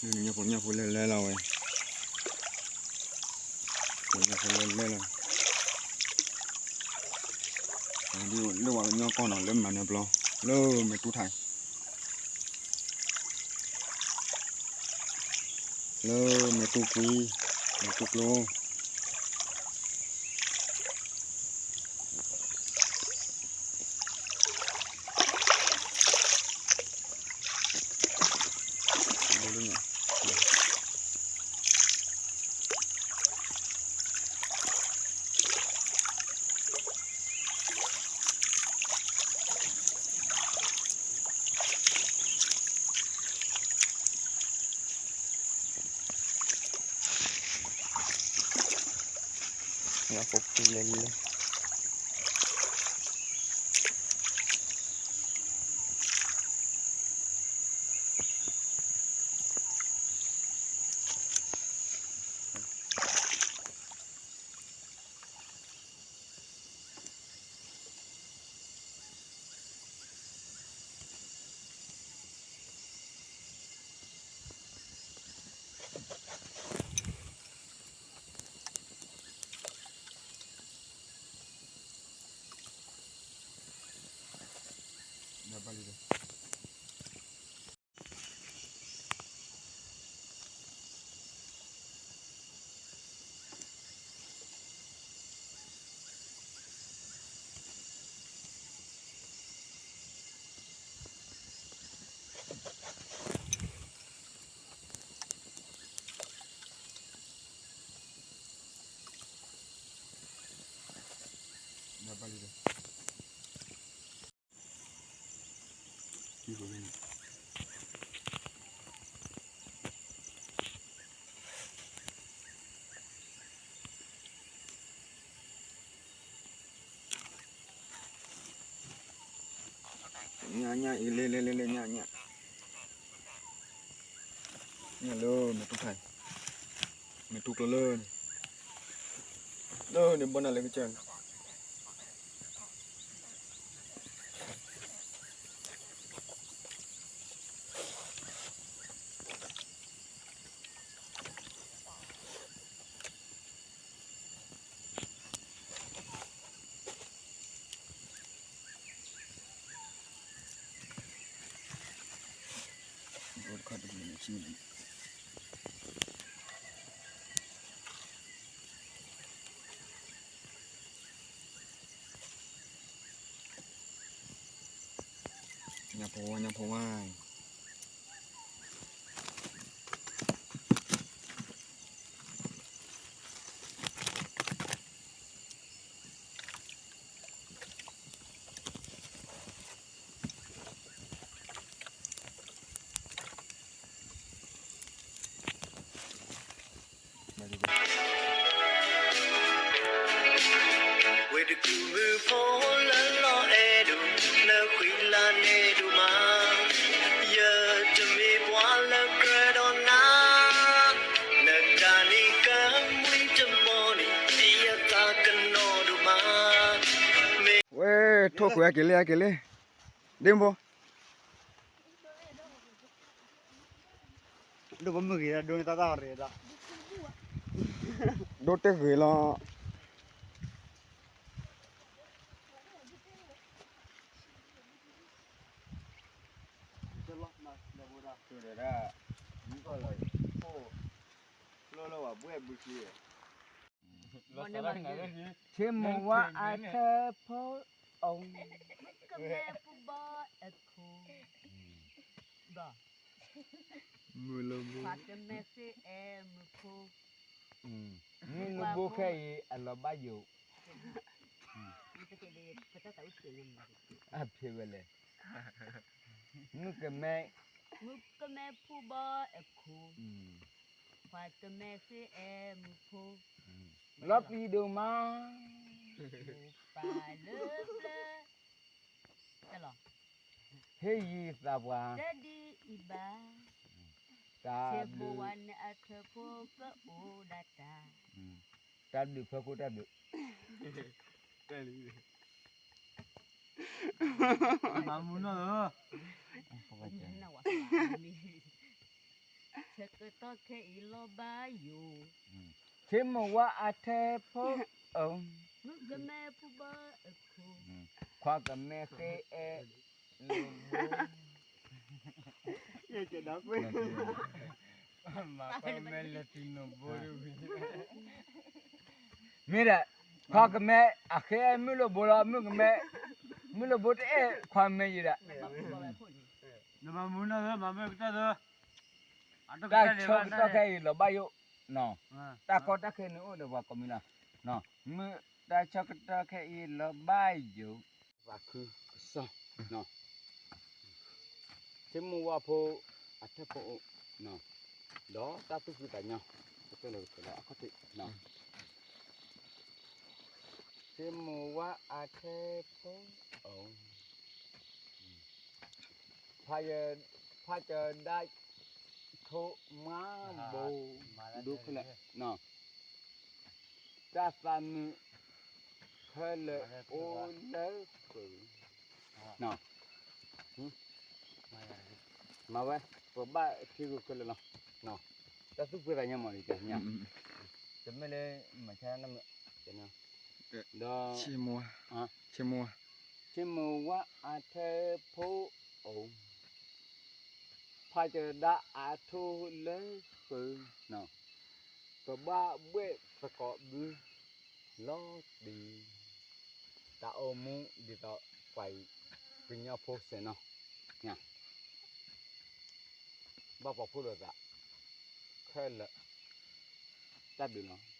ညၣ်ဖိညၣ်ဖိလဲၢ်လဲၢ်လီၤဝဲ, ဖိညၣ်ဖိလဲၢ်လဲၢ်လီၤ, ဒ်လၢဝဲကညီကီၢ်နီၤ လၢမၤနၢၤပျီ, လၢမဲာ်တူၢ်ထၢ်, လၢမဲာ်တူၢ်ကွံ, မဲာ်တူၢ်ကျိ ညၣ်ဖိလဲၢ်လဲၢ် ညၣ်ညၣ်အံၤ လဲၤလဲၤလဲၤလဲၤ ညၣ်ညၣ်, ညၣ်လၢမဲာ်တူၢ်ထၢ်, မဲာ်တူၢ်ကျိလၢန့ၣ်, လၢန့ၣ်ဘီနၤလၢကစၢၢ်န့ၣ် ညၣ်ဖိဝါ ညၣ်ဖိဝါ. ဝ့ၢ်တကူၣ်မုၣ်ဖိလၢလီၤအဲၣ်ဒိး နဃံလၤန့ၣ်ဒိၣ်မး, ယတမ့ၢ်ပှၤလၢကြၢးဒီးနၤ, နတၢ်န့ၣ်ကမှံတဘီန့ၣ် ဒ်ယသးကနီၤဒိၣ်မး, မ့ၢ် ဝဲ ထိၣ်ကွဲးအက့ၤလံ အက့ၤလံ, ဒ့မုၣ်ဖိ ဒိၣ်ပမုၢ်ဂ့ၤဒီး ဒိၣ်န့ၢ်တၢ်သၣ်ရ့းဒီး ဒိၣ်တဂ့ၤလီၤ. ဆ့မိၢ်ဝါအထၢဖိအိၣ် မုၢ်လၢမုၢ် ပှၤကမဲသ့အဲၣ်မုၢ်ဖိ, မုၢ်နဘိခဲအံၤ အလီၤဘၣ်ယိာ်, အဖံးဝဲလဲၣ်, မုၢ်ကမဲ, မုၢ်ကမဲဖိဘီအခိၣ်, ပှၤကမဲသ့အဲၣ်မုၢ်ဖိ, လီၤပျံၤဒိၣ်မး, ပာ်လၢပျၢၤ ဟ့ၣ်ယုၢ်သးပှၢ်, တဒ်အံၤဘၣ်, တၢ်ဘျုး, ဆ့မိၢ်ဝါန့ၣ်အထၢဖိကအိၣ်ဒၣ်တၢ်, တၢ်ဘျုးဖၢခိၣ်တၢ်ဘျုး, မၤမူနီၢ်ဧၢ, ဆၢက တီခဲအံၤလီၤဘၣ်ယိၣ်, ဆ့မိၢ်ဝါအထဲဖိအိၣ်, မုၣ်ကမဲဖိဘီအခိၣ်, ခွါကမဲဃ့အဲၣ်လိာ်ဘိ, မ့ၢ်ဒီး ခွါကမဲ အဃ့အဲၣ်မုၣ်လိာ်ဘိလီၤ, မုၣ်ကမဲ မုၣ်လိာ်ဘိတအဲၣ်ခွါမဲယံၤဒီး တၢ်ဆၢကတီၢ်ခဲအံၤလီၤဘၣ်ယိၣ်, တၢ်ကီတၢ်ခဲန့ၣ်အိၣ်ဒီးပှၤကိးမံၤလီၤ, မုၢ်တၢ်ဆၢကတီၢ်ခဲအံၤလီၤဘၣ်ယိၣ်, ပှၤခုကစီၣ်, ဆ့မိၢ်ဝါဖိ အထဲဖိအိၣ်, ဒီးတၢ်သူၣ်ဖှံသးညီ, ကတၢၢ်လၢကတၢၢ်လၢအခီၣ်ထံး, ဆ့မိၢ်ဝါအထဲဖိအိၣ်, ဖးယ, ဖးကဒါ ထိးမါဘိ, ဒိခဲလၢာ်, တၢ်သးမုာ်ခဲလၢာ်အိၣ်လၢဃုာ်, မၤဝဲ, ပဘၣ်ထံဂုာ်ခဲလၢာ်လီၤ, တၢ်သူၣ်ဖှံသးညီမးလံ, တမ့ၢ်လၢ မၤဆါနမုာ်, ဒီး ဆ့မိၢ်ဝါအထဲဖိအိၣ်, ဖးကဒါအထိးလၢဃုာ်, ပဘၣ်ဘှဲၣ်သကိးဘု လီၤတံၢ်, တၢ်အိၣ်မူဒ်သိးပှၤအံၤ ကညီဖိစဲးနီၤ, ဘၣ်ပှၤဖှိၣ်လိာ်သး ခဲလၢာ်, တၢ်ဘျုးလီၤ.